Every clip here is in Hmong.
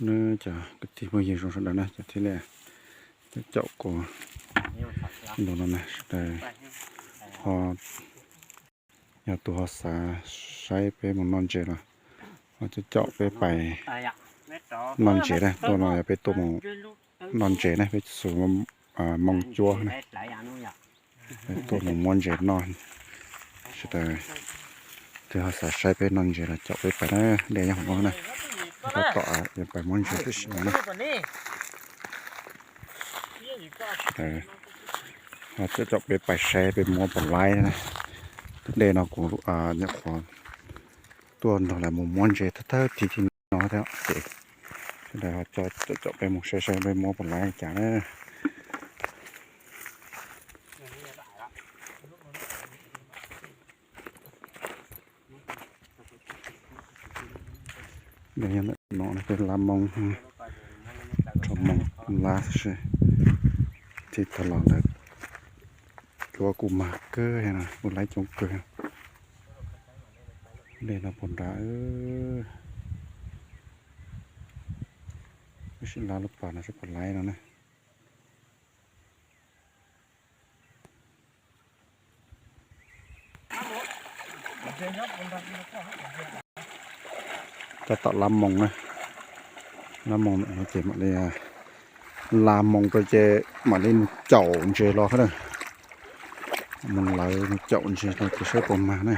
Nawb cov kwv tij phooj ywg zoo sawv daws na, cov thiab li cov caum kuv nrog no na, sawv daws ho yog tus ho xav saib peb mus noj ntses los ho caum caum peb pais noj ntses na, tuaj no yog peb tuaj mus noj ntses na, peb xus moo cuab na, peb tuaj mus muab ntses noj. Sawv daws twg ho xav saib peb noj ntses los caum peb pais na, dej nyob hauv no na, tab tom yuav pais muab ntses tam sim no na. Sawv daws ho caum caum peb pais saib peb muab puas laib na. Dej no kuv nyuam qhuav tuaj nrog lawv mus muab ntses thawj thawj thib thib no thiab ces sawv daws ho caum caum peb mus saib saib peb muab puas laib cas na. Dej nyob ntawm no peb lab moo, rho moo lab xwb. Txij thaum los lawv cuab kuj mag kawg, kuj laib coob kawg. Dej no puas nrad, wb sim lab lub pas no seb puas laib no na. Tab tom lab moo na, lab moo no ces mam li lab moo rau ces mam li mus caum ntses los na. Mus lawv mus caum ntses los ces saib puas mag na.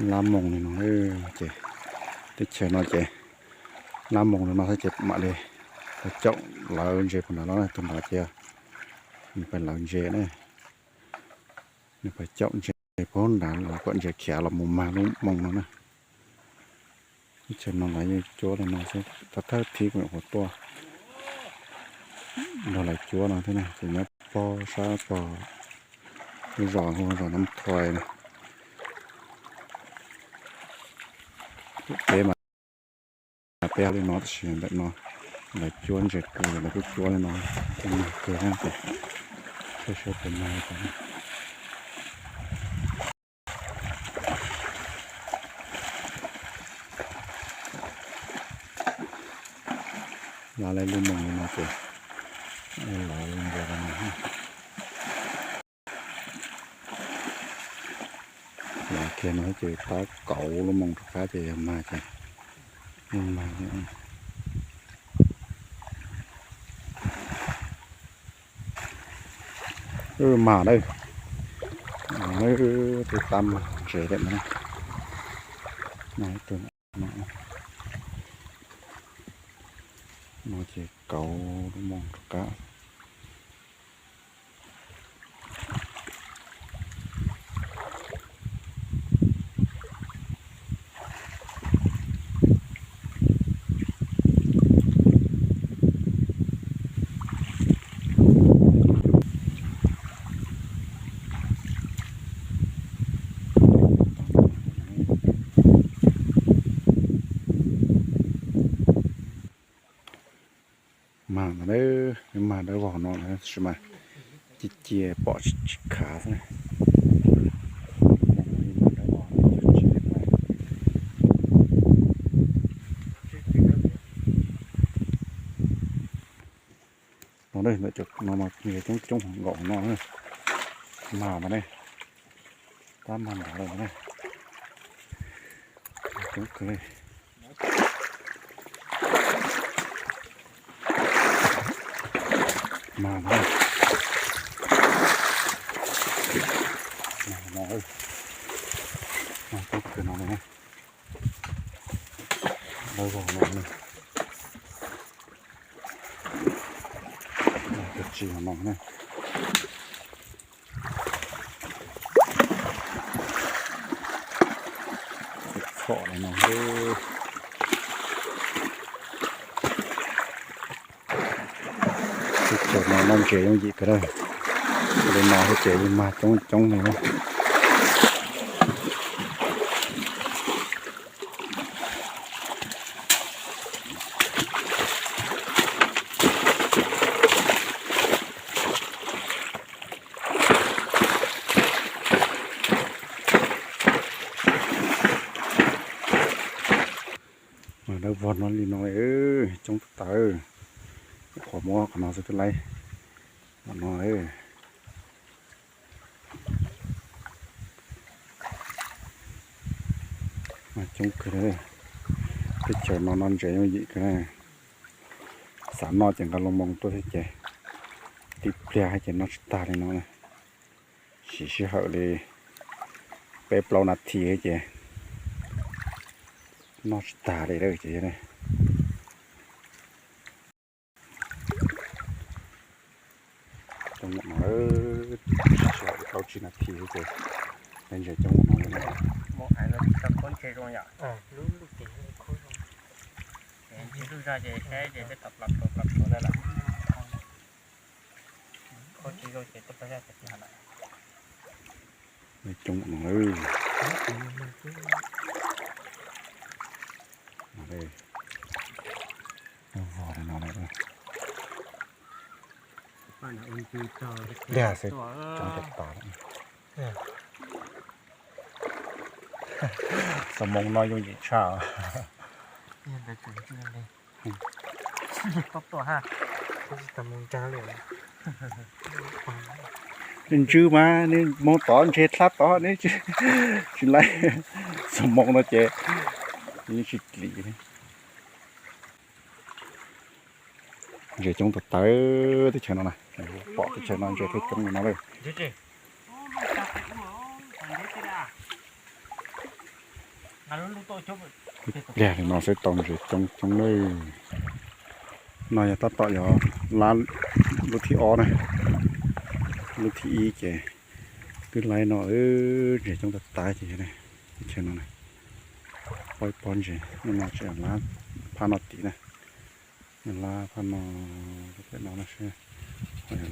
Lab moo li no ces teb chaws no ces lab moo li no thiab ces mam li pais caum lawv ntses puag nrad los, tus nrad ces nws pais lawv ntses na, nws pais caum ntses puag nrad los kom ntses khiav los mus mag lub moo no na. Teb chaws no lawv yeej cuab li no xwb, thawj thib kuv nyuam qhuav tuaj nrog lawv cuab no thiab na, ces nyob pog sab pog lub zos hu zos Nab Thoi na. Peb mas peb li no tab sis ntawm no lawv cuab ntses kawg, lawv kuj cuab li no, mag kawg thiab ces saib saib puas mag li cas. Lab lub moo li no ces lawv ntses los no. Lawv kiag no ces tab kauv lub moo rov qab ces yog mag ces yeej mag. Mag lawm, twb tab mag ntses lawm no. No ces kauv lub moo rov qab. Mag ntawd, mag dawb vog no tab sis mas cia cia pom tsis khav xwb. No ntawm cov no mas nws coob coob nkaus no na. Mag ntawd ne, tab mag nrad lawm ne. Coob kawg li. Mag no, mag no, mag coob kawg no na. Dawb vog no na. Mag tsis no na. Txhom no na. Teb chaws no noj ntses yooj yim kawg na. Li no thiab ces mag coob coob li na. Mas dawb vog no li no, coob tag tag. Qhov muab qhov no xwb twb laib no. Mas coob kawg li. Teb chaws no noj ntses yooj yim kawg na. Xav noj ces nqa loo moo tuaj thiab ces tib pliag ces noj tsis tag li no na. Siv sij hawm li peb plaub nas this ces noj tsis tag li ces coob no, plaub tsib nas this ces ntses coob no li. Coob no. Vog no. Pliag xwb, coob tas tas. Xov moo no yooj yim tshaj. Ntswg mas neb moo tod ntseg dlab tod neb tsis laib. Xov moo no ces yeej tsis dim. Ntses coob tas tas teb chaws no na. Pom teb chaws no ntses thiaj coob li no lawm. Pliag li no xwb tau ntses coob coob lawm. No yog tab tom yog lab lub thib ob na. Lub thib ib ces twb laib no, ntses coob tas tas ces teb chaws no na. Pob ib pob ntses no tseem lab phab no tid na. Lab phab no, pem no no seb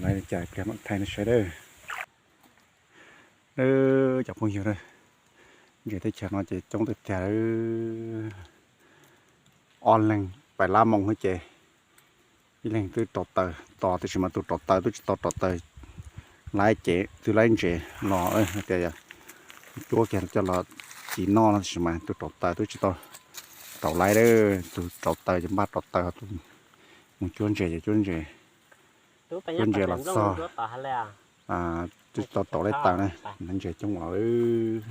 laib li cas pliag mam thaij nej saib dawb. Cov phooj ywg, ntses teb chaws no ces coob tiag tiag. Ob leeg pais lab moo xwb ces ib leeg twb rauv taws tos, tiam sis mas tus rauv taws twb tsis tau rauv taws, laib ces twb laib ntses los hais tias yog cuab kiag coj los ci noj no, tiam sis mas tus rauv taws twb tsis tau rauv laib, tus rauv taws ces npaj rauv taws, tus mus cuab ntses ces cuab ntses, cuab ntses los txog twb tsis tau rauv laib taws na, ntses coob os.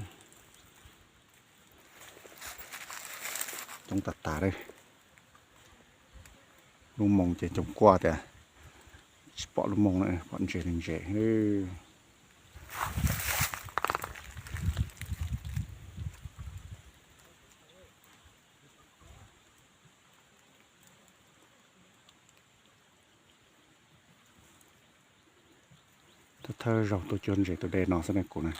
Coob tas tas li. Lub moo ces coob quaj tias tsis pom lub moo na, pom ntses li ntses. Thawj thawj zaug tuaj cuab ntses tus dej no xwb ne kuv na.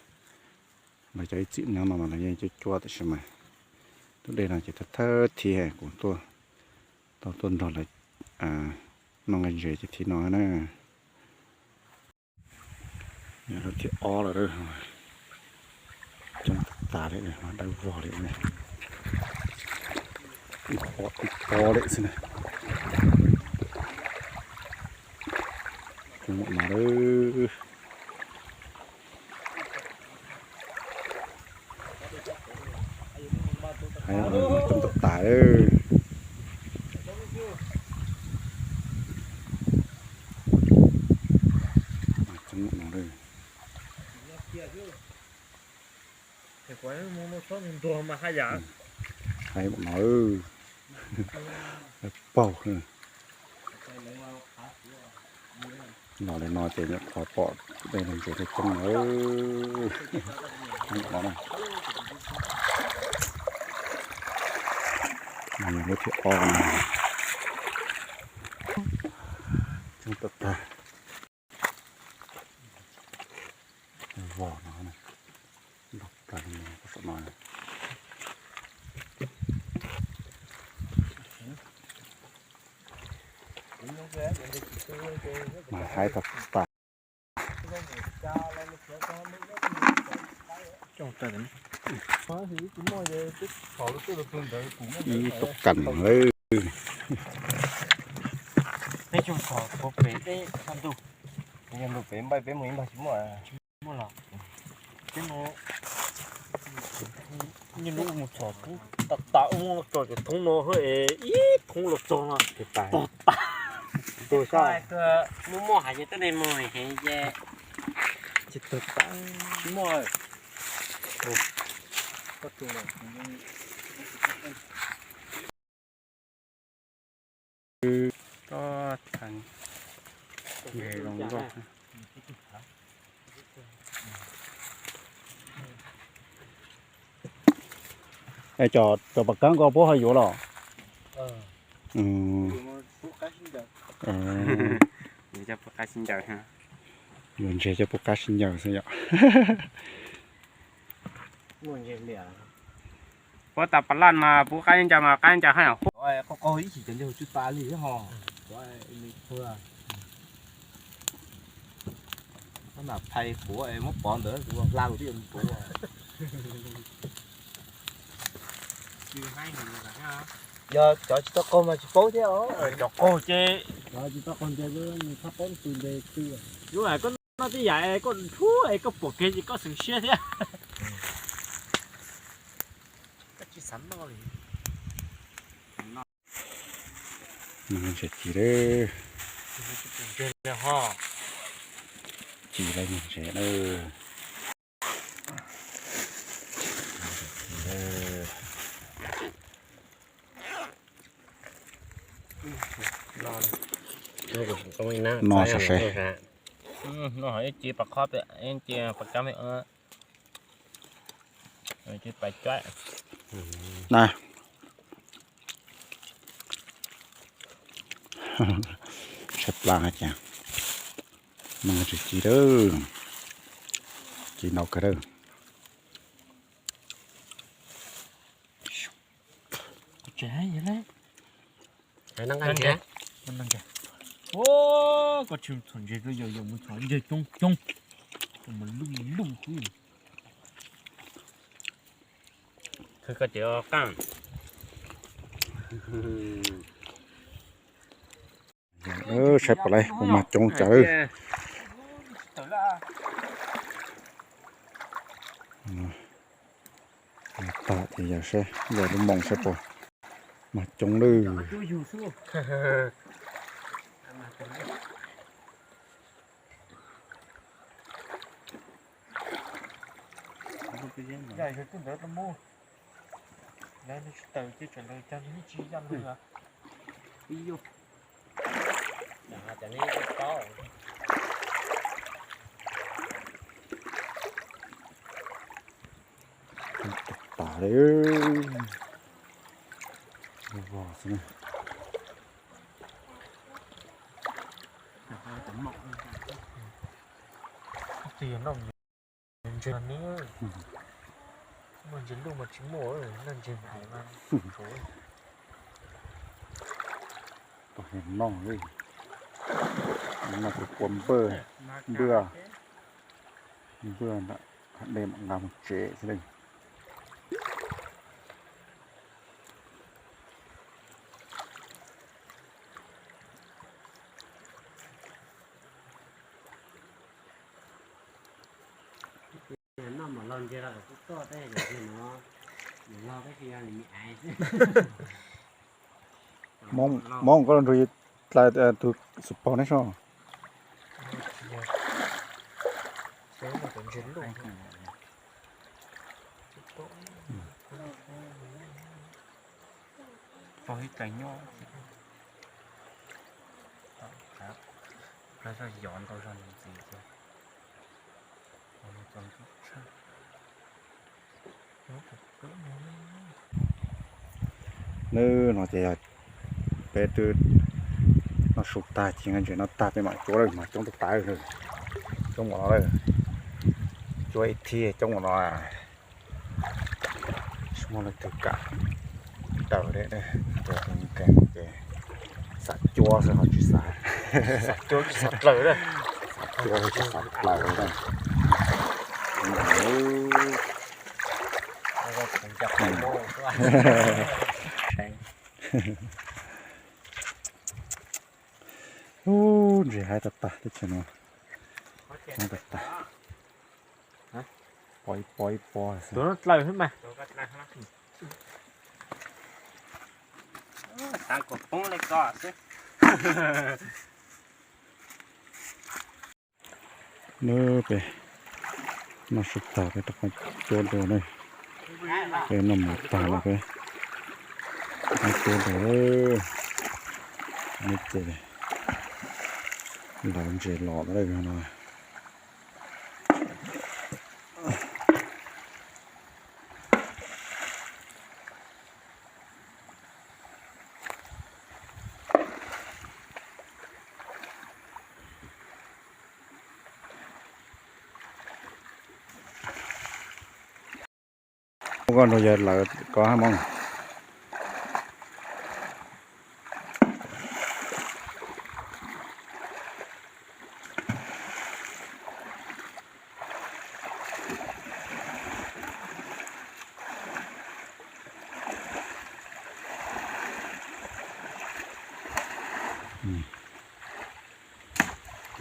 Lawv cov ib txwm nyob no mas lawv yeej cuab cuab tiam sis mas tus dej no ces thawj thawj thiab kuv tuaj tau tuaj nrog lawv noj nqaij ntses ces thiab no na. Lub thib ob lawm, coob tas tas li, dawb vog li, ib pob ib pob li xwb na. Coob no lawm. Coob tas tas lawm. Coob no lawm. Haib no, paug. Los li no ces nyuam qhuav pom dej nug ntses thiaj coob na. Lub thib ob no. Coob tas tas. Vog no, nrog plaws li no, saum no. Mas haib tag tas. Ib tug kam lawm. Peb cog txog puag pem teb toj ntug, yog ntu pem npaij peb mus ib npag tsis muaj. Muaj los peb mus, nyuj lub mus txog thoob, tam tam mus txog cov thoob no hab es ib thoob los txog no pog tas. Tus muaj muaj hais ces tuab neeg mus heev ces tsis muaj. Tod thav nqes zoo nkauj. Es cov paj kab ko puab ho yuav los? Yuav coj pub qab sib ncaws xwb. Yuav ntseg coj pub qab sib ncaws xwb yom. Puab tas pas laj mas pub qab ncaws mas qab ncaws hab. Qaug qaug ib chim cov ncaws tsis tas li ho. Pab phais quav es muab pov ntawd kuv hla lus twb yuav mus quav. Yog cov tsis tau qaug mas tsis paub thiab os. Cov qaug ces, cov tsis tau qaug ntes nws txhob paub tus ntes twg. Lub koj noj tej yam es koj nthuav es koj pom kev ces koj xeev siab thiab. Koj tsis xav noj li. Tsis lawm, tsis lawm. No sawv sawv. No ib ce pas khob, ib ce pas kab me. Na, tshaib plab cas, no tsis ci lawm, ci ntau kawg lawm. Koj tsis txhom ntses, yog yog mus txhom ntses coob coob, mus luj luj xwb. Koj ces qaaj. Saib puas laib, kuv mas coob cas lawm. Tag ces yog saib, yog lub moos saib puas mas coob lawm. Tas li. Vos xwb na. Ntses no, muaj ntses luj mas tsis muaj, noj ntses hais mas tsuav. Noj li, noj kuv pua npawj, npawj, npawj ntawm dej mam nqa mus tsev xwb li. Noj mam laug ntses los kuj tuaj tej zaum no, mam laug tab sis yog nws me aiv xwb. Hmoob koj los nrug dlai tus xub paug neb soj. Tau ib tais nyob, yog ntau zog ntxiv ces. Nws no ces yog peb twb noj su tag ces ntses no tag peb mam cuab lawm mas coob tag tag lawm. Coob npaum no lawm, cuab ib thib coob npaum no. Tsis muaj leej twg kam daws li, ces Xav cua xwb ho tsis xav, xav cua tsis xav plaws na. Xav cua tsis xav plaws na. Ub, ntses haib tag tag teb chaws no. Haib tag tag. Pov ib pob ib pob xwb. Nub peb noj sib tag peb rov qab cuab dua ne. Peb noj mov tag lawm peb rov qab cuab dua. Neb ces lawv ntses los lawm no. Muab koj nrog yawg lawv ko hab mog.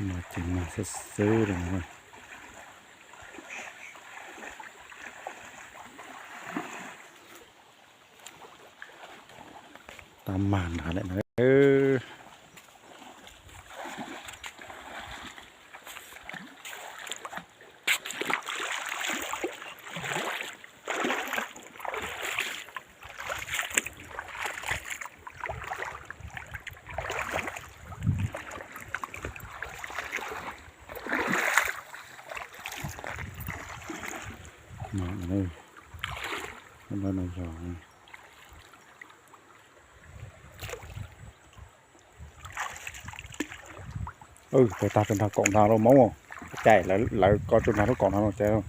No ces mag xwb xwb li no. Tab mag nrad lawm na. Tawg tag rau nram kaum ntag lauj Hmoob. Cas lawv ko tsuj nram lub kaum ntag lauj cas.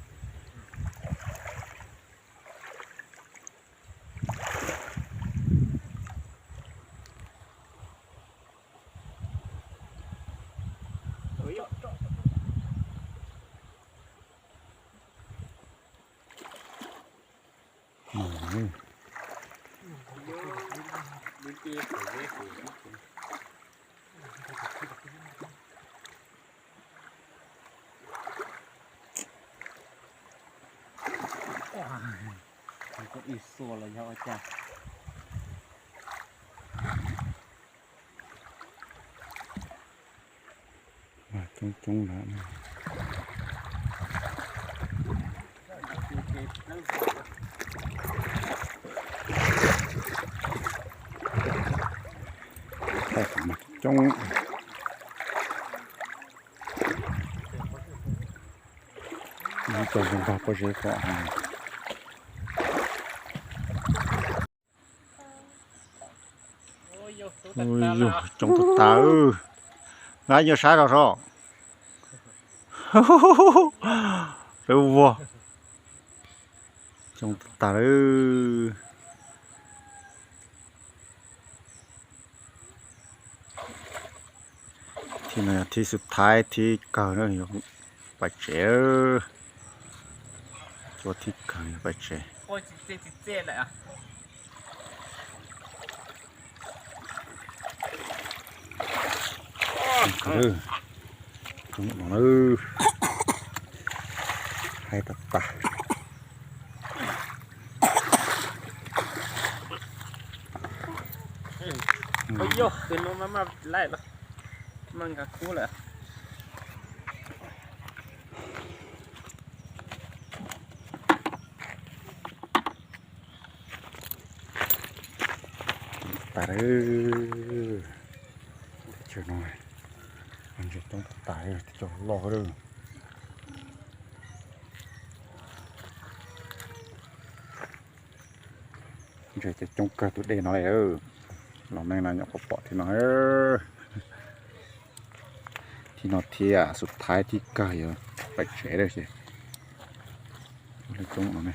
Ib xuas los yog ua cas. Coob coob lawm. Coob. Ib co zoo nkauj pob zeb kom. Ua yog coob tag tag. Nqa nyuag saib rau sov. Lawv vag. Coob tag tag lawm. Thib no yog thib xub thaiv thib kawg na, pais tsev. Cua thib kawg yog pais tsev. Coob no na, haib tag tag. Yog tus no mas mas laij los mas nkag kub lawm. Tas lawm. Teb chaws no ntses coob tas tas, teb chaws loj lawm. Ntses coob kawg tus dej no li. Los neej no nyuam qhuav pom thib no. Thib no thiab xub thaiv thib kawg yuav pais tsev lawm ces. Ua li coob no ne.